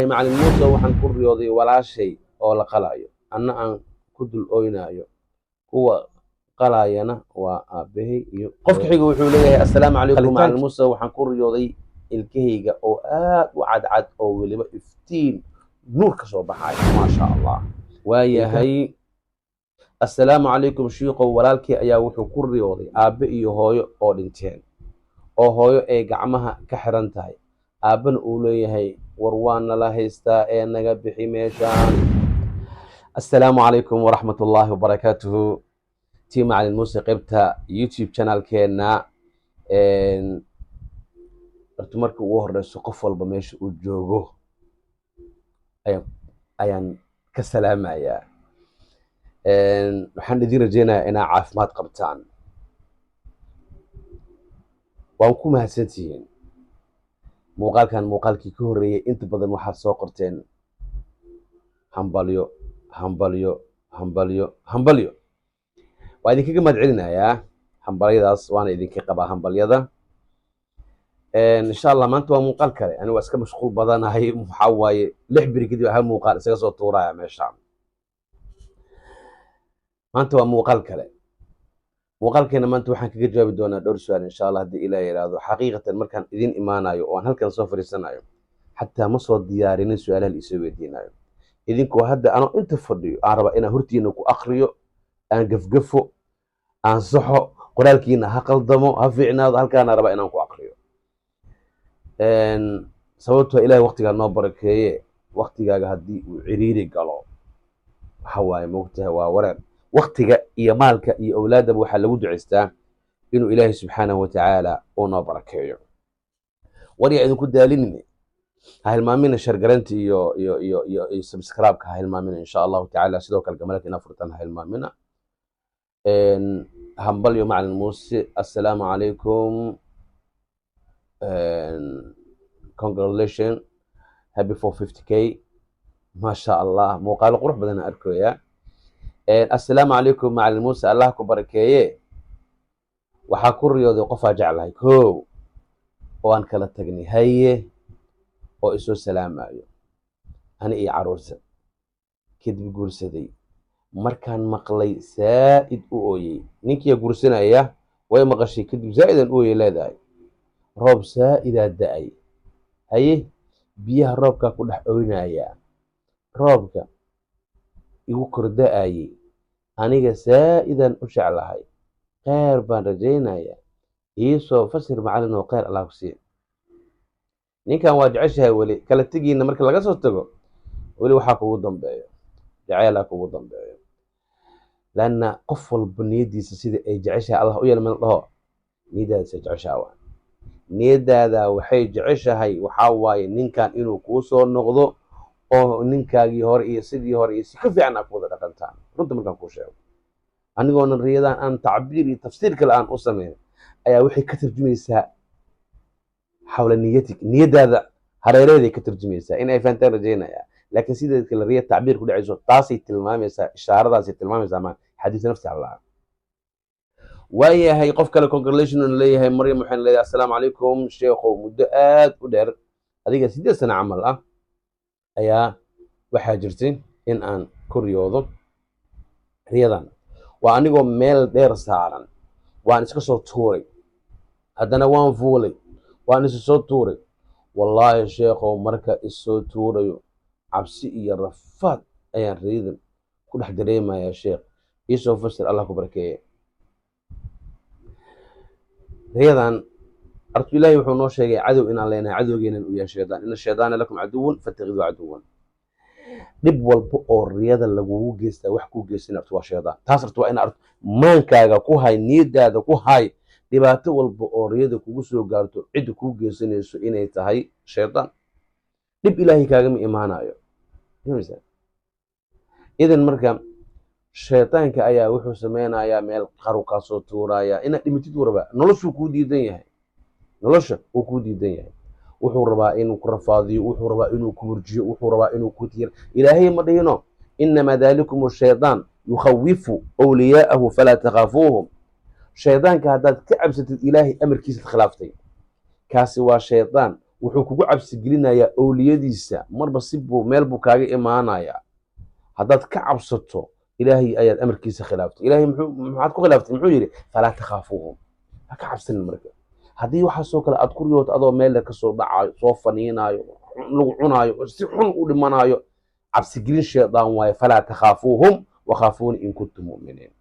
Macalin Muuse, waxaan ku riyooday walaashay oo la qalaayo, anna aan ku dul ooynaayo, kuwa qalaayana waa aabahay iyo qofka xiga. Wuxuu leeyahay: "Assalaamu calaykum, macalin Muuse, waxaan ku riyooday ilkahayga oo aad u cadcad oo weliba iftiin nuur ka soo baxayo." Maasha Allah. Waayahay. "Assalaamu calaykum shiikow, walaalkii ayaa wuxuu ku riyooday aabbe iyo hooyo oo dhinteen, oo hooyo ay gacmaha ka xiran tahay, aabbana uu leeyahay, 'War waa nala haystaa ee naga bixi meeshaan.'" Assalaamu calaykum waraxmat ullaahi wabarakaatuhu. Tii Macalin Muuse, qeybta YouTube channelkeena. Horta marka ugu horeyso, qof walba meesha uu joogo ayaan ka salaamayaa. Waxaan idin rajeynayaa inaa caafimaad qabtaan. Waan ku mahadsantihiin muuqaalkan. Muuqaalkii ka horreeyey inta badan waxaad soo qorteen hambalyo, hambalyo, hambalyo, hambalyo. Waa idinkaga mahad celinayaa hambalyadaas, waana idinka qabaa hambalyada. Insha Allah maanta waa muuqaal kale. Ani waa iska mashquul badanahay. Waxaa waaye 6 beri kadib hal muuqaal isaga soo tuuraya meesha. Maanta waa muuqaal kale. Muuqaalkeena maanta waxaan kaga jawaabi doonaa dhowr su-aal, insha Allah, haddii Ilaah yidhaahdo. Xaqiiqatan, markaan idin imaanayo oo aan halkan soo fadhiisanayo, xataa ma soo diyaarinin su-aalaha la isoo weydiinayo. Idinkoo hadda anoo inta fadhiyo aan rabaa inaan hortiina ku akriyo, aan gafgafo, aan saxo, qoraalkiina ha qaldamo, ha fiicnaado, halkaana rabaa inaan ku akriyo. Sababtoo Ilahay waqtigaa noo barakeeye. Waqtigaaga haddii uu ciriiri galo, waxa waaye, moogtahay, waa wareer. Waqtiga iyo maalka iyo owlaaddaba waxaa lagu ducaystaa inuu Ilaahay subxaanahu watacaala uu noo barakeeyo. Waryaa idinku daalinine, ha hilmaamina share garaynta iyo subscribe-ka ha hilmaamina, insha Allahu tacaala. Sidoo kale gambaleelka inaa furtaan ha hilmaamina. Hambalyo Macalin Muuse. Assalaamu calaykum, congratulation, happy 450K. Maasha Allah, muuqaalo qurux badan aan arkoyaa. "Assalaamu calaykum Macalin Muuse, Allah ku barakeeye. Waxaa ku riyooday qofaa jeclahay kow oo aan kala tagnay, haye, oo isoo salaamayo ani iyo caruurta, kadib guursaday. Markaan maqlay saa'id u ooyey." Ninkiia guursanaya way maqashay, kadib zaa'idan u ooyey leedahay. "Roob saa'idaa da'ay, haye, biyaha roobkaa ku dhex oynayaa, roobka igu kor da'ayey. Aniga saa'idan u jeclahay, kheyr baan rajaynayaa. Iisoo fasir macalin oo kheyr Allah ku siiya." Ninkan waa jeceshahay weli. Kala tegiina marka laga soo tago, weli waxaa kugu dambeeyo jaceelaa kugu dambeeyo, lanna qof walba niyaddiisa sida ay jeceshahay Allah u yeelman dhaho. Niyaddaada say jeceshaha waa niyaddaada waxay jeceshahay. Waxaa waaye ninkan inuu kuu soo noqdo oo ninkaagii hore iyo sidii hore iyo si ka fiican aa ku wada dhaqantaan. Runta markaan kuu sheego, anigoonan riyadan aan tacbiir iyo tafsiir kale aan u samayn, ayaa waxay ka tarjumaysaa xawla niyatik, niyaddaada hareereeday ka tarjumaysaa. In ay fahantaan rajaynaya, laakiin sideed kale riya tacbiir ku dhacayso, taasay tilmaamaysaa, ishaaradaasay tilmaamaysaa. Maan xadiis nafsi Allah. Waayahay, qof kale congratulation uu leeyahay. Maryam waxayna leedahay: "Assalaamu calaykum sheekhow, muddo aad u dheer, adiga 8 sano camal ah, ayaa waxaa jirtay in aan ku riyoodo riyadan. Waa anigoo meel dheer saaran, waan iska soo tuuray, haddana waan fuulay, waan isa soo tuuray. Wallaahi sheekhow, marka isoo tuurayo cabsi iyo rafaad ayaan riyadan ku dhex dareemayaa. Sheekh, iisoo fasir, Allah ku barakeeye." Riyadan artu Ilaahay wuxuu noo sheegay cadow inaan leenahay, cadowgeenan uu yahay shaydaan. إن الشيطان لكم عدو فاتخذوه عدوا. Dhib walba oo riyada lagugu geystaa, wax kuu geysan artu waa shaydaan. Taas artu waa in art maankaaga ku hay, niyadaada ku hay, dhibaato walba oo riyada kugu soo gaarto cidda kuu geysanayso inay tahay shaydaan. Dhib Ilaahay kaagama imaanayo. Idan marka shaydaanka ayaa wuxuu sameynayaa meel qaru kaasoo tuuraya inaad dhimitid uu rabaa. Noloshuu kuu diidan yahay, nolosha uu kuu diidan yahay. Wuxuu rabaa inuu ku rafaadiyo, wuxuu rabaa inuu ku murjiyo, wuxuu rabaa inuu ku tiir. Ilaahay ma dhihino: إنما ذلكم الشيطان يخوف أولياءه فلا تخافوهم. Shaydaanka haddaad ka cabsatid, Ilaahay amarkiisaad khilaaftay. Kaasi waa shaydaan. Wuxuu kugu cabsigelinayaa owliyadiisa. Marba si buu meel buu kaaga imaanayaa. Haddaad ka cabsato, Ilaahay ayaad amarkiisa khilaaftay. Ilaahay muxuu, maxaad ku khilaaftay? Muxuu yidhi? "Falaa takhaafuuhum", ha ka cabsanin. Marka haddii waxaasoo kale aad ku riyooto, adoo meel dheer kasoo dhacaayo, soo faniinaayo, lagu cunaayo, si xun u dhimanaayo, cabsigelin shaydaan waaye. "Falaa takhaafuuhum wakhaafuuni in kuntum mu'miniin."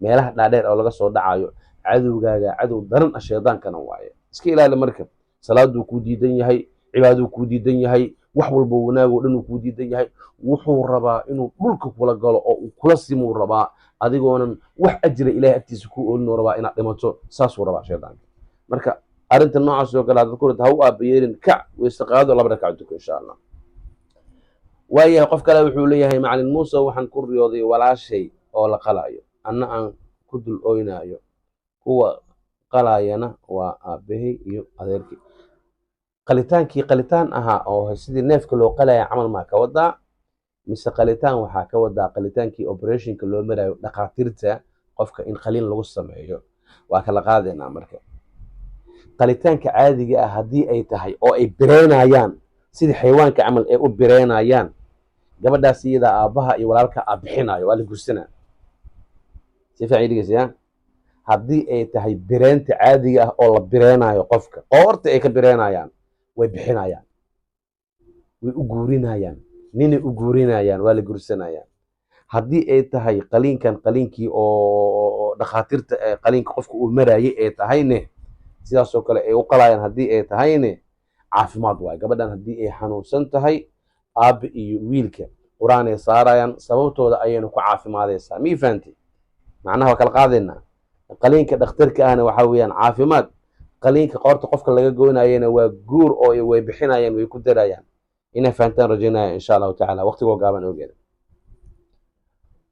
Meelaha dhaadheer oo laga soo dhacayo, cadowgaaga cadow daran ah shaydaankana waaye, iska ilaali. Marka salaaduu kuu diidan yahay, cibaaduu kuu diidan yahay, wax walba wanaagoo dhan uu kuu diidan yahay. Wuxuu rabaa inuu dhulka kula galo oo uu kula simuu rabaa, adigoonan wax ajira Ilahay agtiisa ku oolinuu rabaa inaad dhimato. Saasuu rabaa shaydaanka. Marka arrinta noocaas oo kale hadad ku ha u aabayeelin. Kac, weyse qaado, laba rakac tuko, insha Allah. Waayahay, qof kale wuxuu leeyahay: "Macalin Muuse, waxaan ku riyooday walaashay oo la qalaayo, anna aan ku dul ooynaayo. Kuwa qalaayana waa aabbahay iyo adeerkii." Qalitaankii qalitaan ahaa oo sidii neefka loo qalaya camal maa ka wadaa, mise qalitaan waxaa ka wadaa qalitaankii operationka loo marayo dhakhaatiirta, qofka in qaliin lagu sameeyo? Waa kala qaadaynaa. Marka qalitaanka caadiga ah haddii ay tahay oo ay bireynayaan sidii xayawaanka camal ay u bireynayaan, gabadhaas iyadaa aabbaha iyo walaalka aa bixinayo, waa la gursanaa. Si fiican dhegeysayaa. Haddii ay tahay bireynta caadiga ah oo la bireenayo qofka, qoorta ay ka bireenayaan, way bixinayaan, way u guurinayaan, ninay u guurinayaan, waa la gursanayaan. Haddii ay tahay qaliinkan qaliinkii oo dhakhaatiirta qaliinka qofka uu marayay ay tahayne, sidaasoo kale ay u qalayaan haddii ay tahayne, caafimaad waaye. Gabadhan haddii ay xanuunsan tahay, aabbe iyo wiilka Qur-aanay saarayaan, sababtooda ayaynu ku caafimaadaysaa. Ma fahanti? Macnaha waa kala qaadaynaa. Qaliinka dhakhtarka ahna waxaa weeyaan caafimaad, qaliinka qoorta qofka laga goynayana waa guur oo way bixinayaan, way ku darayaan. Inay fahantaan rajaynaya, insha Allahu tacaala. Waqtigoo gaaban ogeeda.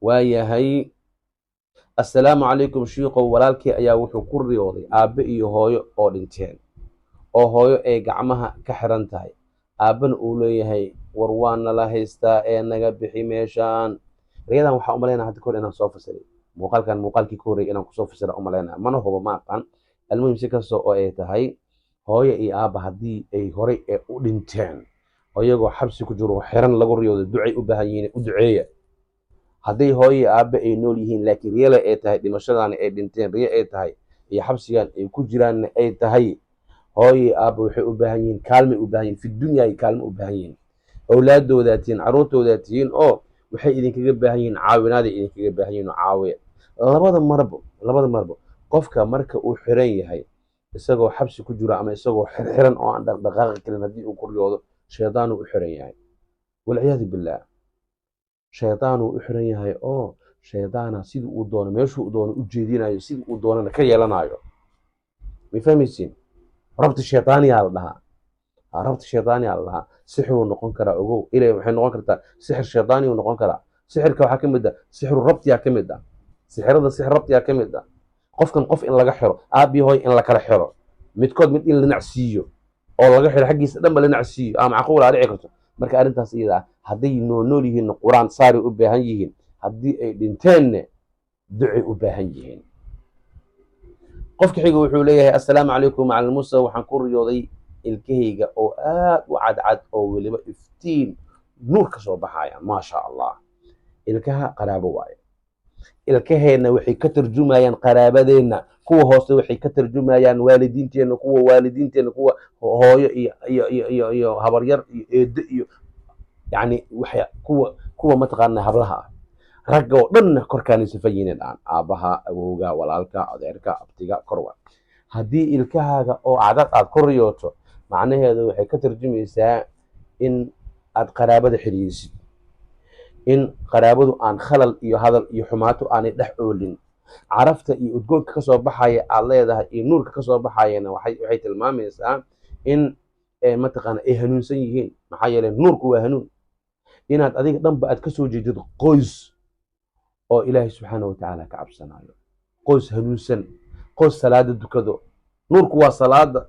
Waayahay. "Assalaamu calaykum shiikow, walaalkii ayaa wuxuu ku riyooday aabbe iyo hooyo oo dhinteen, oo hooyo ay gacmaha ka xiran tahay, aabbana uu leeyahay, 'War waa nala haystaa ee naga bixi meeshaan.'" Riyadan waxaa umalaynaa hadda kahor inaan soo fasiray muuqaalkan, muuqaalkii ka horreeyay inaan kusoo fasira umalaynaa, mana hubo, ma aqaan. Almuhim, si kasta oo ay tahay, hooyo iyo aabba haddii ay horay ee u dhinteen, iyagoo xabsi ku jiro oo xiran lagu riyoodo, ducay u baahan yihiin, u duceeya. Hadday hooyo iyo aabbe ay nool yihiin, laakiin riyale ay tahay dhimashadaani ay dhinteen, riyo ay tahay iyo xabsigan ay ku jiraanna ay tahay, hooyo iyo aabba waxay u baahan yihiin kaalmay u baahan yihin fi dunya, ay kaalmo u baahan yihiin. Awlaadoodaa tihiin, carruurtoodaa tihiin, oo waxay idinkaga baahan yihiin caawinaaday idinkaga baahan yihiin, oo caawiya. Labada marbo qofka marka uu xiran yahay, isagoo xabsi ku jiro ama isagoo xirxiran oo aan dhaqdhaqaaqi karin, haddii uu ku riyoodo, shaydaanuu u xiran yahay, walciyaadu billaah. Shaydaanuu u xiran yahay oo shaydaana sidii uu doono, meeshuu doono u jeedinayo, sidii uu doonana ka yeelanayo. May fahmaysiin? Rabti shaydaaniyaa la dhahaa, rabti shaydaaniyaa la dhahaa. Sixiruu noqon karaa, ogow. Ilay waxay noqon kartaa sixir shaydaaniyuu noqon karaa. Sixirka waxaa ka mid ah sixru rabtiyaa ka mid ah, sixirada sixir rabtiyaa ka mid ah. Qofkan qof in laga xiro, aabbii hooy in la kala xiro, midkood mid in la nacsiiyo oo laga xiro, xaggiisa dhanba la nacsiiyo, ama macquul aa dhici karto. Marka arrintaas iyada ah, hadday nool yihiinna Qur-aan saaray u baahan yihiin, haddii ay dhinteenna ducay u baahan yihiin. Qofka xiga wuxuu leeyahay: "Assalaamu calaykum macalin Muuse, waxaan ku riyooday ilkahayga oo aad u cadcad oo weliba iftiin nuur ka soo baxaya." Maasha Allah. Ilkaha qaraabo waaye. Ilkaheenna waxay ka tarjumayaan qaraabadeenna. Kuwa hoose waxay ka tarjumayaan waalidiinteenna, kuwa waalidiinteenna, kuwa hooyo iyo habaryar iyo eedo iyo yacni waxay kuwa mataqaana hablaha ah. Ragga oo dhanna korkaanay sifa yihiin dhaan: aabbaha, awowga, walaalka, adeerka, abtiga, korwa. Haddii ilkahaaga oo cadad aad ku riyooto, macnaheedu waxay ka tarjumaysaa in aad qaraabada xiriirisid, in qaraabadu aan khalal iyo hadal iyo xumaato aanay dhex oolin. Carafta iyo udgoonka kasoo baxaya aad leedahay iyo nuurka kasoo baxayana waxay tilmaamaysaa in mataqaana ay hanuunsan yihiin, maxaa yeelay nuurku waa hanuun. Inaad adiga dhanba aad kasoo jeedid qoys oo Ilaahay subxaana watacaala ka cabsanayo, qoys hanuunsan, qoys salaada dukado. Nuurku waa salaada,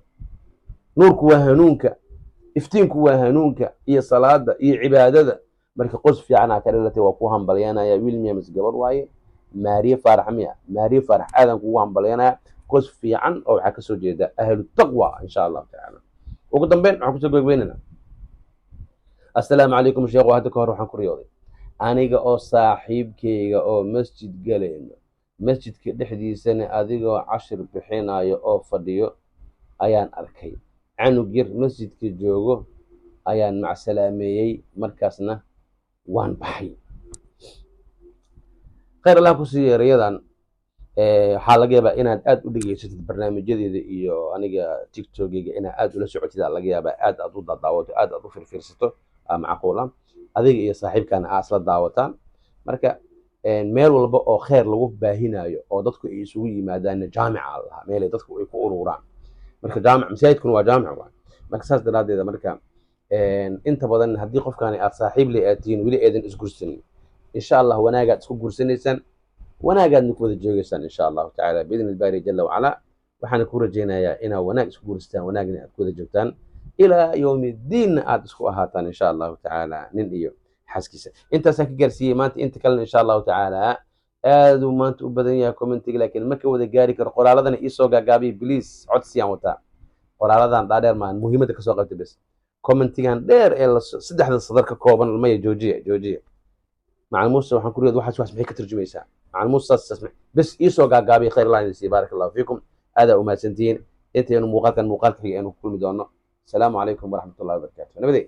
nuurku waa hanuunka, iftiinku waa hanuunka iyo salaada iyo cibaadada. Marka qoys fiican aa ka dhalatay, waa ku hambalyanaya. Wiil miya mise gabar waaye? Maariye Faarax miya? Maariye Faarax, aadan kugu hambalyanaya. Qoys fiican oo waxaa kasoo jeeda ahlu taqwa, insha Allahu tacaala. Ugu dambeyn waxaan kusoo gabagabaynaynaa: Assalaamu calaykum sheekhu, hadda ka hor waxaan ku riyooday aniga oo saaxiibkayga oo masjid galayno, masjidka dhexdiisana adigoo cashir bixinayo oo fadhiyo ayaan arkay. Canug yar masjidka joogo ayaan macsalaameeyey, markaasna waan baxay. Khayr Allah ku siiyo. Erayadan waxaa laga yaabaa inaad aad u dhegeysatid barnaamijyadeeda iyo aniga TikTokeyga, inaad aad ula socotid aa laga yaabaa, aad aad u daadaawato, aad aad u firfiirsato, aa macquul ah adiga iyo saaxiibkana aa isla daawataan. Marka meel walba oo kheyr lagu baahinayo oo dadku ay isugu yimaadaanna jaamica la lahaa, meelay dadku ay ku ururaan. Marka jaamic, masaajidkuna waa jaamic waay. Marka saas daraaddeeda, marka inta badan haddii qofkani aad saaxiib le aad tihiin, weli eedan isgursanin, insha Allah wanaagaad isku gursanaysaan, wanaagaadna ku wada joogaysaan insha Allahu tacaala biidni Albaari jala wacalaa. Waxaana ku rajaynayaa inaad wanaag isku guursataan, wanaagna aad ku wada joogtaan, ilaa yowmi diinna aad isku ahaataan insha Allahu tacaala nin iyo xaaskiisa. Intaasaan ka gaarsiiyey maanta. Inta kalena insha Allahu tacaala aaduu maanta u badan yahay commentiga, laakiin ma ka wada gaari karo. Qoraaladana iisoo gaagaabiya please, codsiyaan wataa. Qoraaladan dhaadheer maan muhiimadda kasoo qabtay bes. Commentigan dheer ee saddexda sadar ka kooban, maya, joojiya, joojiya. Macalin Muuse, waxaan ku riyad waxaas, waxaas maxay ka turjumaysaa? Macalin Muuse, saas saas bes iisoo gaagaabiya. Khayr Allah idin siiya. Baaraka Allahu fiikum, aadaa umahadsantihiin. Intaynu muuqaalkan muuqaalka xiga aynu ku kulmi doono, asalaamu calaykum waraxmat ullahi wabarakaatu. Nabadey.